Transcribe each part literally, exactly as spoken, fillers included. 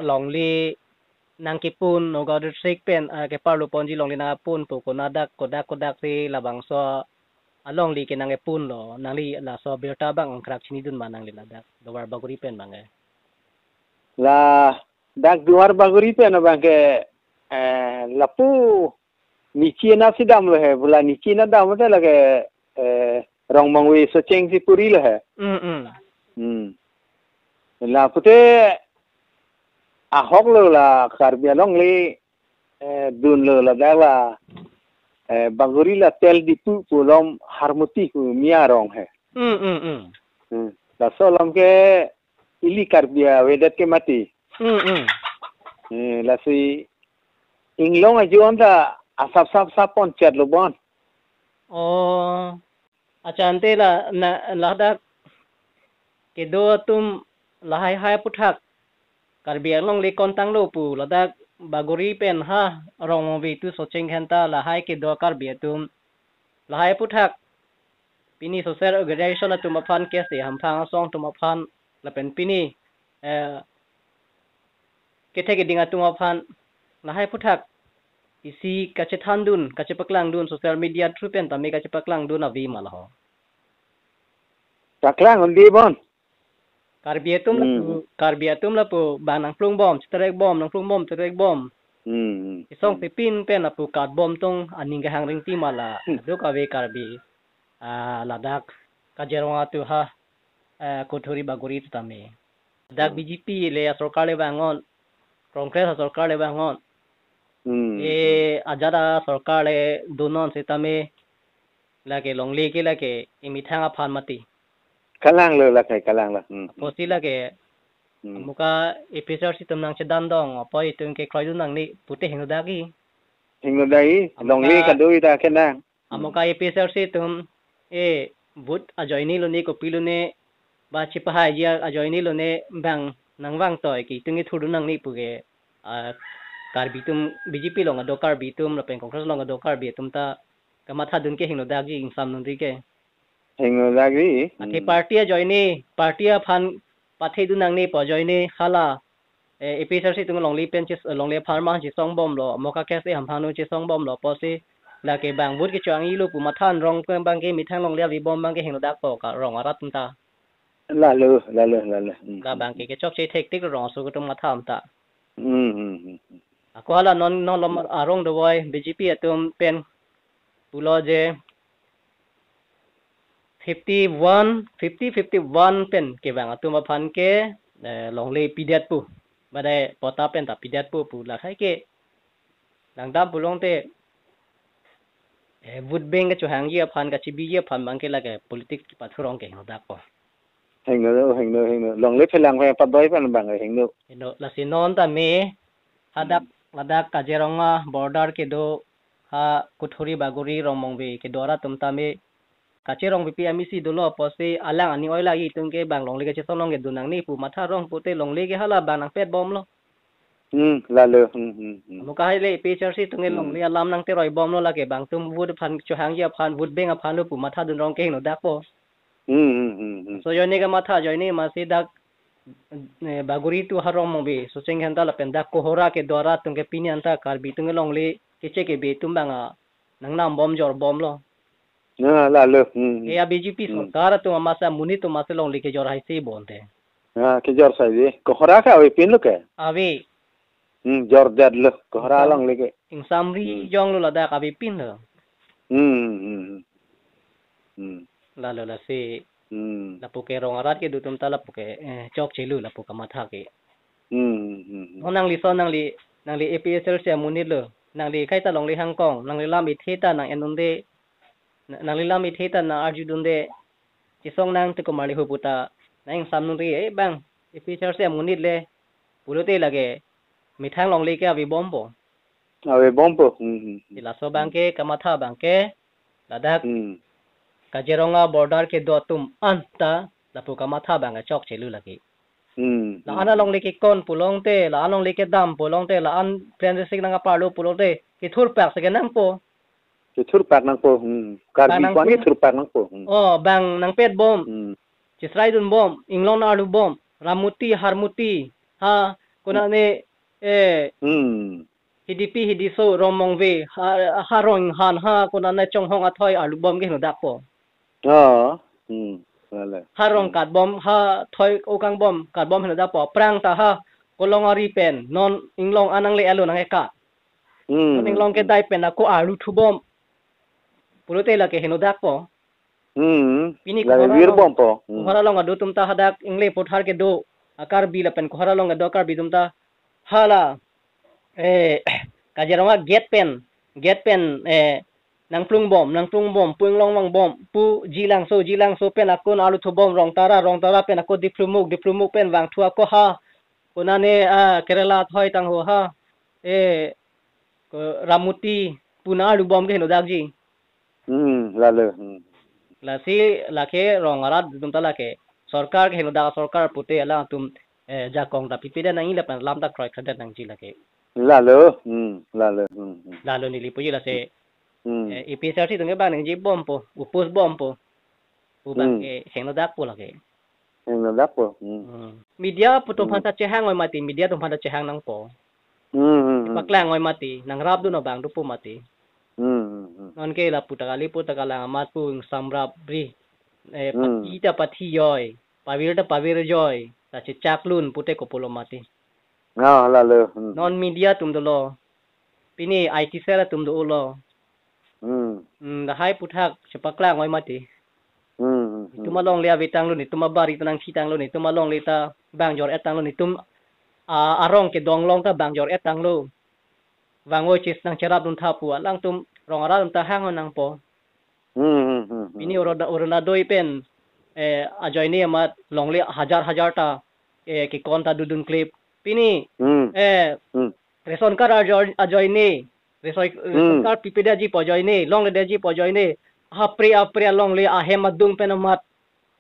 Longle nangkepun, Nagaon district pen, ah, keparlo ponji longle nangkepun pu konat dak, kodak kodak si labangso alongle ke nangkepun lo, nangli laso abirta abang angkrak chinidun ma nangli ladak Duar Bagori pen abang ke? Ladak Duar Bagori pen abang ke, eh, lapu nichi anat si damlo he, bula nichi anat dam te lake, eh, Rongmongve Socheng si puri lo he. Mm, mm. Hmm. La pute ahok lo la Karbi alongle, eh, dunlo ladak la, eh, Bagori la Tel Dipu pu along Harmoti pu mi arong he. Mm, mm, mm. Hmm. Laso along ke ili Karbi avedet ke mati. Mm, mm. Eh, lasi inglong ajoine ta asap sap sap pon chet lo bon. Oh. Accha, ante la, na, ladak kedo atum lahai hai aphuthak Karbi alongle kontanglo pu ladak Bagori pen ha Rongmongve tu Socheng hen ta lahai kedo Karbi atum lahai aphuthak pini social organization atum aphan, K S A hamphang asong atum aphan lapen pini, eh, kethek keding atum aphan lahai aphuthak isi kachethandun, kachepaklangdun, social media through pen tame kachepaklangdun ave ma laho? Paklang un-e bon. Karbi atum Hmm. lapu, Karbi atum lapu bang nangplung bom, cheterek bom, nangplung bom, cheterek bom. Hmm, hmm, Isong hmm. Sipin pen lapu kat bom tong aning kehang ringti ma la, Hmm. duk ave Karbi, ah, ladak Kaziranga tu ha, eh, Kuthuri Bagori tu tame. Dak Hmm. B J P le asorkar le vang-un, Congress asorkar le vang-un. Hmm. E ajat asorkar le dun-un sitame lake longle ke lake emethang aphan mati. Kalang lo lake, kalang lo. Hmm, hmm. Apotsi lake Hmm. amuka A P H L C atum nangchedan dong, apot itum ke kroidun nangne pute hingno dak-i. Hingno dak-i, Amuka longle kado-i ta ke nang. Amuka Hmm. A P H L C atum, e, vote ajoine lone, kopi lone, ba chepahaiji ajoine lone bang nangvang toi ke itum ke thurdun nangne pu ke, ah, Karbi atum, B J P along kedo Karbi atum lapen Congress along kedo Karbi atum ta kamathadun ke hingno dakji, ingsamdunri ke. Hingno dakji. Athe Hmm. party ajoine, party aphan pathedun nangne pu ajoine hala, eh, A P H L C atum longle pen ches-, longle apharman chesong bomlo, amuka K S A hamphang nu chesong bomlo, apotsi lake bang vote kecho-ang-ilo pu matha an rong pen abang ke methang longle ave bom abang ke hingno dakpo ka rong arat atum ta. Lalo, lalo, lalo. Hmm, La hmm, bang ke hmm. kechokche thektik rong aso atum matha am ta. Hmm, hmm, hmm, hmm. Ako hala non, non lom arong dovoi B J P atum pen pulo je fifty-one, fifty, fifty-one pen kevang atum aphan ke, eh, longle pidet pu. Badai patta pen ta pidet pu pu lahai ke. Langdam pulote, eh, vote bank kechohangji aphan, kachebiji aphan abang ke lake politics kepathurong ke hingno dakpo. Hingno, hingno, hingno. Longle phelang phe padoi pen abang hingno. Hingno, lasi non tame hadak, Hmm. ladak Kaziranga border kedo ha Kuthuri Bagori Rongmongve kedo arat atum tame kacherong pipi amisi dolo, apotsi alang aning oi lagi itum ke bang longle kachesong along kedun nangne pu matha rong pute longle ke hala bang nangpet bomlo. Hmm, lalo. Hmm, hmm, hmm. Amuka hai le A P H L C atum ke Hmm. longle alam nangteroi bomlo, lake bang atum vote aphan chohangji aphan, vote bank aphan lo pu mathadun rong ke hingno dakpo. Hmm, hmm, hmm, hmm. Laso ajoine kamatha ajoine masi dak, eh, Bagori tu ha Rongmongve Socheng hen ta lapen dak Kohora kedo arat atum ke pini an ta Karbi atum ke longle keche kebe atum abang a nangnam bom jor bomlo. Na, lalo. Hmm, hmm. E a B J P Hmm. sorkar atum amasa amonit atum masi longle kejor haisi bonte. Ah, kejor saide. Kohora ke avepinlo ke? Ave. Hmm, jordetlo. Kohora Ingsam-, longle ke. Ingsamri Hmm. jonglo ladak avepinlo. Hmm, hmm, hmm, hmm. Hmm. Lalo lasi Hmm. lapu ke rong arat kedo atum ta lapu ke, eh, chokchelo lapu kamatha ke. Hmm, hmm, hmm. Non nangli so nangli, nangli A P H L C amonit lo. Nangli kaita longle hangkong, nangli lam ithe ta nang-en unde. Na-, nangli lam ithe ta nang-arjudunde. Chesong nang te komarli hu puta nang-ingsamdunri, eh, bang A P H L C amonit le pulote lake methang longle ke ave bompo. Ave bompo. Hmm, hmm, hmm. Ti laso abang ke, kamatha abang ke ladak Hmm. Kaziranga border kedo atum an ta lapu kamatha abang ke chokchelo lake. Hmm, La hmm, an hmm. alongle kekon pulote, la an alongle kedam pulote, la an Prenjit Sing nangkaparlo pulote kethurpak si kenangpo. Kethurpak nangpo. Hmm. Karbi Bang nang kwan pun- kethurpak nangpo. Hmm. Oh, bang nangpet bom. Hmm. Chesraidun bom, inglong arlu bom, Rammuti, Harmuti, ha, Konane, eh, Hmm. hidipi hidiso Rongmongve, ha, ha Ronghan ha, konane Chonghong athoi arlubom ke henodak po. Oh. Hmm. Lale. Ha rong Hmm. katbom, ha thoi okang bom, katbom henodak po. Aphrang ta ha Kolongari pen, non inglong anang le alo nang eka. Hmm. Non inglong kedai pen ako arlu thubom. Pulote lake henodak po. Hmm. Pini Lake kohara vir along, bom po. Hmm. kohara along kedo atum ta hadak ingle puthar kedo a-Karbi lapen kohara along kedo Karbi atum ta hala, eh, Kaziranga gate pen, gate pen, eh, nangplung bom, nangplung bom, pu inglong vangbom, pu Jilangso, Jilangso pen ako arlu thubom, Rongtara, Rongtara pen ako Diplumuk, Diplumuk pen vangthu ako ha, konane, ah, Kerala athoi tangho ha, eh, ko Ramuti, pu nang arlubom ke henodakji. Hmm, lale. Hmm. Lasi lake rong arat atum ta lake sorkar ke henodak sorkar pute alangtum, eh, jakong ta pipedet nangji lapen lam ta kroikredet nangji lake. Lale. Hmm, lale. Hmm, hmm. Lalo neli puji lasi, Hmm. eh, A P H L C atum ke bang nangji bom po, oppose bom po. Pu bang Hmm. ke henodak po lake. Henodak po. Hmm. Hmm. Media pu atum Hmm. aphan ta chehang oi mati, media atum aphan ta chehang nangpo. Hmm, hmm, hmm. Paklang oi mati, nangrapdun abang dopo mati. Hmm, hmm, hmm. Nonke lapu ta kali pu ta kalang amat pu ingsamrap bri. Eh, Hmm. pathi ta pathi joi, pavir ta pavir joi, ta chechak lun pute kopilo mati. Ah, lale. Hmm. Non media atum dolo. Pini I T cell atum dolo. Hmm. Hmm, lahai aputhak chepaklang oi mati. Hmm, hmm, hmm. Itum alongle avetanglo, itum abari ta nangthitanglo, itum alongle ta bang jor-ettanglo, itum, ah, arong kedong along ta bang jor-ettanglo. Vang oi chis nangcherapdun tha pu alangtum rong arat atum ta hang nangpo. Hmm, hmm, hmm, hmm. Pini Oruna-, Orunodoi pen, eh, ajoine amat longle hajar hajar ta, eh, kekon ta dodun klip. Pini, Hmm. eh, Hmm. ration card ajo-, ajoine, ration, ration Hmm. card pipedetji pu ajoine, longledetji pu ajoine, hapre apre alongle ahem adung pen amat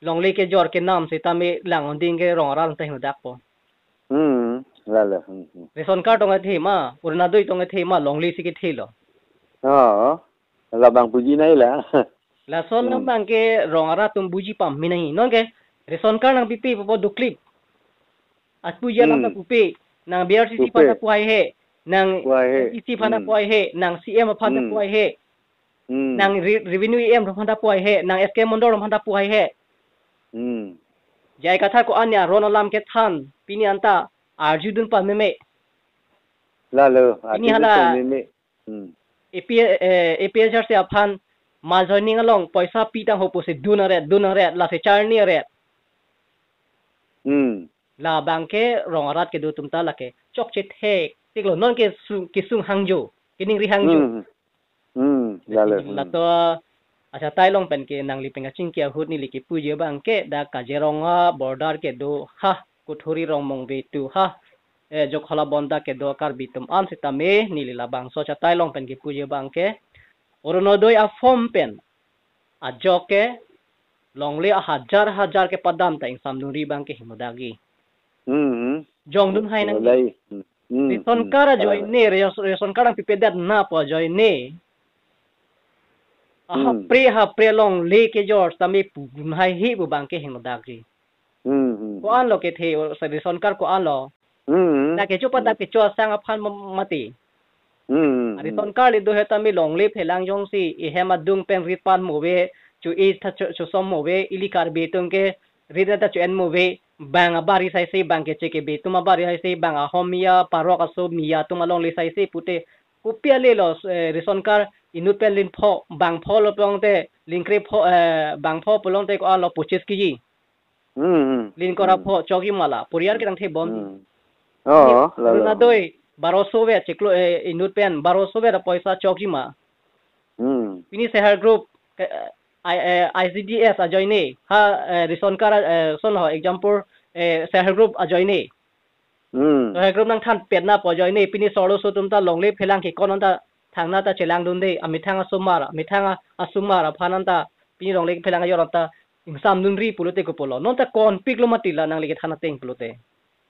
longle kejor kenam sitame lang onding ke rong arat atum ta henodak po. Hmm, lale. Hmm, hmm. Ration card tong kethe ma, Orunodoi tong kethe ma, longle si kethelo. Oh, labang puji nai la. Lason Hmm. nang bang ke rong arat atum buji pame nangji. Nonke ration card nangpipe pupo doklip. At puji alam Hmm. ta pupe, nang B R C C Pupe. aphan ta pu haihe, nang Pu haihe. M C C aphan ta Hmm. pu haihe, nang C M aphan ta Hmm. pu haihe, Hmm. nang re-, revenue E M aphan ta pu haihe, nang S K Mondol aphan ta pu haihe. Hmm. J I Kathar ko-an aron alam kethan, pini anta arjudun pameme. Lalo, Pini arjudun hala pameme. Hmm. A P, eh, A P H L C aphan mass joining along poisa pitang ho pusi dun aret, dun aret, lasi charni aret. Hmm. Labang ke rong arat kedo atum ta lake chokche thekthik lo, nonke su-, kesung hangjo, keningri hangjo. Hmm. Hmm, lale, hmm. Laso achatai along pen ke nangli pen kachingki ahut neli kepuji abang ke dak Kaziranga border kedo ha, Kuthuri Rongmongve atum ha, eh, Jokhola bonta kedo Karbi atum an sitame neli labangso achatai along pen kepuji abang ke Orunodoi a-form pen ajok ke longle ahajar hajar kepadam ta ingsamdunri abang ke henodak ji. Hmm, hmm. Jongdun hai nangji. Lale. Hmm, hmm, Ration hmm. card Lale. ajoine, ration, ration card nangpipedet na pu ajoine. Hmm. Hapre hapre longle kejor sitame pudun haihe pu abang ke henodak ji. Hmm, hmm, hmm. Ko-an lo kethe, o, sa ration card ko-an lo. Hmm, hmm. Dak kecho pa Hmm. dak kecho asang aphan ma-, mati. Hmm, hmm, hmm. Ration card le do sitame longle phelang jongsi, ehem adung pen rit pan mo ave, cho-e tha cho, chosom mo ave, ili Karbi atum ke rit ta cho-en mo ave, bang abari saise, bang keche kebe atum abari saise, bang ahom miya, parok aso miya atum alongle saise pute, kopi ale lo, eh, ration card inut pen lin pho, bang pho lo pulote, lin kre pho, eh, bang pho pulote ko-an lo pochis kiji. Hmm, hmm. Lin kora Hmm. pho chokji ma la, poriyal kedang the bom. Hmm. Oh, Pini lalo. Orunodoi, baroso vet chiklo, eh, inut pen, baroso vet apoisa chokji ma. Hmm. Pini self help group, eh, I, eh, I C D S ajoine, ha, eh, ration card, eh, son ho, example, eh, self help group ajoine. Hmm. Self help group nangthanpet na pu ajoine, pini solo so atum ta longle phelang kekon anta thangnatta chelangdunde, amethang asomar, amethang a-, asomar aphan anta, pini longle phelang ajor anta ingsamdunri pulote kopilo. Nonta konpik lo mati la nangli kethan ateng pulote.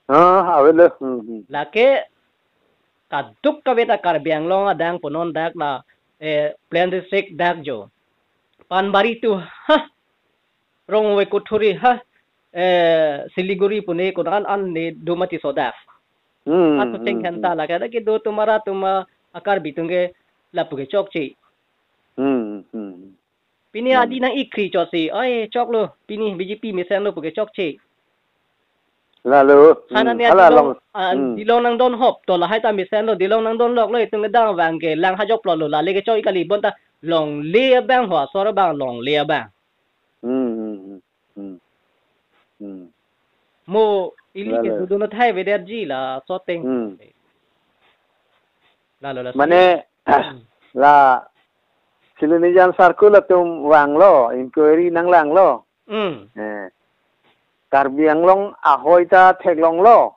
Ah, avelo. Hmm, hmm. Lake kaduk kave ta Karbi Anglong adang pu non dak la, eh, Plain District dak jo. Panbari atum, ha, Rongve Kuthuri, ha, eh, Siliguri pune ko-an an ne do mati sodak. Hmm, aso cheng hmm, khen hmm. Ta lake dak kedo atum arat atum a Karbi atum ke lapu ke chokche. Hmm, hmm, hmm. Pini hmm. Adi nang-ikri chotsi, oi, choklo, pini B J P mesenlo pu ke chokche. Lalo, hmm, Hanani hala dilong, long. Ah, hmm. Dilong nangdon hop, to lahai ta mesenlo, dilong nangdon loklo, itum kedang abang ke, lang hajok plotlo, lale ke chok kali bonta, longle abang ho, asor abang, longle abang. Hmm, hmm, hmm, hmm. Hmm. Mo, ili ke lalo. Dudun athai vedet ji la, soteng. Hmm. Lalo la. Mane, hmm. La, Silonijan circle atum vanglo, inquiry nanglanglo. Hmm. Eh. Karbi Anglong ahoi ta theklonglo.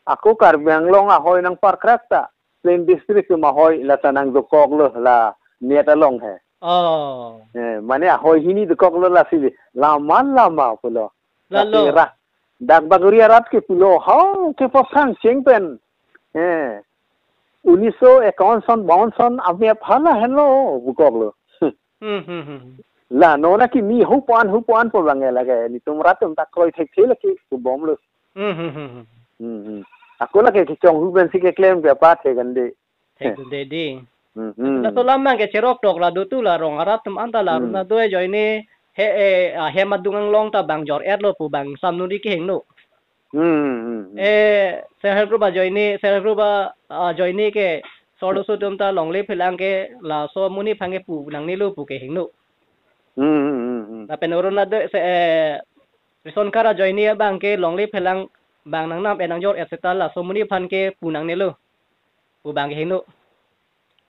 Ako Karbi Anglong ahoi nangparkrak ta. Plain district atum ahoi la ta nangdokoklo la net along he. Oh. Eh, mane ahoi hini dokoklo lasi lama lama pulo. Lalo. Lasi ra-, dak Bagori arat ke pulo, hau kepasang cheng pen. Eh. Unis so ekaun son baun son amep hala henlo dokoklo. Hmm, hmm, hmm. La non akimi hupan hupan pu abang lake nelitum rat atum ta kroi thekthe lake pu bomlo. Hmm, hmm, hmm, hmm. Hmm, hmm. Ako lake kechonghu pensi keklem ke apa the kan de. Thekde di. Hmm, hmm. Laso alam abang ke cherok tok la do tu la rong arat atum anta la hmm. Arunodoi ajoine he, eh, ah, hem adung anglong ta bang jor-etlo pu bang samnuri kehingno. Hmm, hmm, hmm. Eh, self help group ajoine, self help group a, ajoine ke solo so atum ta longle phelang ke laso amonit aphan ke pu nangnelo pu kehingno. Hmm, hmm, hmm, hmm. Lapen Arunodoi se, eh, ration card ajoine abang ke longle phelang bang nangnam-et nangjor-et seta laso amonit aphan ke pu nangnelo pu bang kehingno.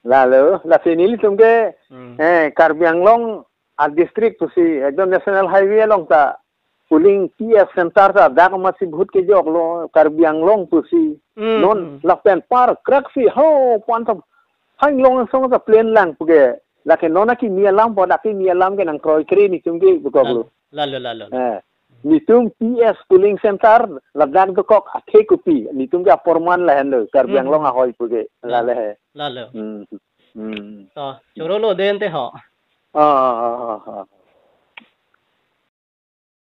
Lalo, lasi nelitum ke, hmm. Eh, Karbi Anglong a district pusi, ekdom National Highway along ta polling P S center ta dak amatsi vote kejoklo, Karbi Anglong pusi. Hmm, non, hmm. Lapen parkrak si, ho, pan ta, hanglong song ta plain lang pu ke. Lake non akimi alam pu, akimi alam ke nangkroikre nelitum ke dokoklo. Lalo, lalo, lalo. Eh, nelitum P S polling center ladak dokok athe kopi, nelitum ke aporman lahenlo, Karbi hmm. Anglong ahoi pu ke, lalo. Lale he. Lalo. Hmm. Hmm. To, chorolo den te ho. Ah, ah, ah, ah, ah.